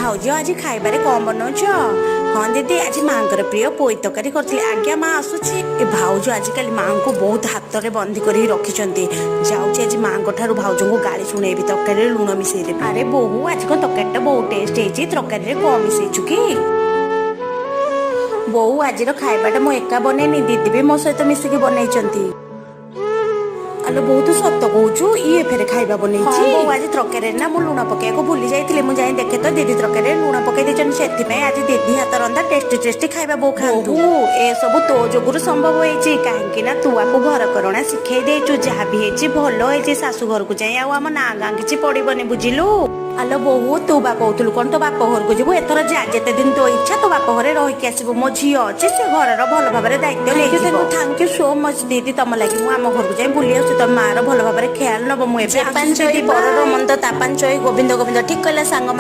ଭାଉଜ, ଆଜି ଖାଇବାରେ କଣ ବନଉଛ? ହଁ ଦିଦି, ଆଜି ମାଙ୍କର ପ୍ରିୟ ପୋଇ ତରକାରୀ କରିଥିଲି। ଆଜ୍ଞା ମା, ଆସୁଛି। ଏ ଭାଉଜ ଆଜିକାଲି ମାଙ୍କୁ ବହୁତ ହାତରେ ବନ୍ଦି କରିକି ରଖିଛନ୍ତି। ଯାଉଛି, ଆଜି ମାଙ୍କ ଠାରୁ ଭାଉଜଙ୍କୁ ଗାଳି ଶୁଣେଇବି, ତରକାରୀରେ ଲୁଣ ମିଶେଇ ଦେବି। ଆରେ ବୋହୁ, ଆଜି କଣ ତରକାରୀଟା ବହୁତ ଟେଷ୍ଟ ହେଇଛି। ତରକାରୀରେ କଣ ମିଶେଇଛୁ କି? ବୋଉ, ଆଜିର ଖାଇବାଟା ମୁଁ ଏକା ବନେଇନି, ଦିଦି ବି ମୋ ସହିତ ମିଶିକି ବନେଇଛନ୍ତି। ଆଲୋ ବୋଉ, ତୁ ସତ କହୁଛୁ? ଇଏ ଫେରେ ଖାଇବା ବନେଇଛି? ବୋଉ, ଆଜି ତରକାରୀରେ ନା ମୁଁ ଲୁଣ ପକେଇବାକୁ ଭୁଲି ଯାଇଥିଲି। ମୁଁ ଯାଇ ଦେଖେ ତ ଦିଦି ତରକାରୀରେ ଲୁଣ ପକେଇ ଦେଇଛନ୍ତି। ସେଥିପାଇଁ ଆଜି ଦିଦି ହାତ ରନ୍ଧା ଟେଷ୍ଟି ଟେଷ୍ଟି ଖାଇବା ବୋଉ ଖାଆନ୍ତୁ। ଏସବୁ ତୋ ଯୋଗୁରୁ ସମ୍ଭବ ହେଇଛି, କାହିଁକି ନା ତୁ ଆକୁ ଘର କରଣା ଶିଖେଇ ଦେଇଛୁ। ଯାହା ବି ହେଇଛି ଭଲ ହେଇଛି। ଶାଶୁ ଘରକୁ ଯାଇ ଆଉ ଆମ ନାଁ ଗାଁ କିଛି ପଡିବନି, ବୁଝିଲୁ? ଆଲୋ ବୋହୁ, ତୁ ବା କହୁଥିଲୁ କଣ ତୋ ବାପ ଘରକୁ ଯିବୁ? ଏଥର ଯା, ଯେତେ ଦିନ ତୋ ଇଚ୍ଛା ତୋ ବାପ ଘରେ ରହିକି ଆସିବୁ। ମୋ ଝିଅ ଅଛି, ସେ ଘରର ଭଲ ଭାବରେ ଦାୟିତ୍ୱ ନେଇଯିବ। Thank you so much ଦିଦି, ତମ ଲାଗି ମୁଁ ଆମ ଘରକୁ ଯାଇ ବୁଲି ଆସୁଛି। ତମ ମାର ଭଲ ଭାବରେ ଖ୍ୟାଲ ନବ। ମୁଁ ଏବେ ପାଞ୍ଚଇ ପରର ମନ୍ଦ ତା ପାଞ୍ଚଇ ଗୋବିନ୍ଦ ଗୋବିନ୍ଦ। ଠିକ କହିଲା ସାଙ୍ଗମାନେ।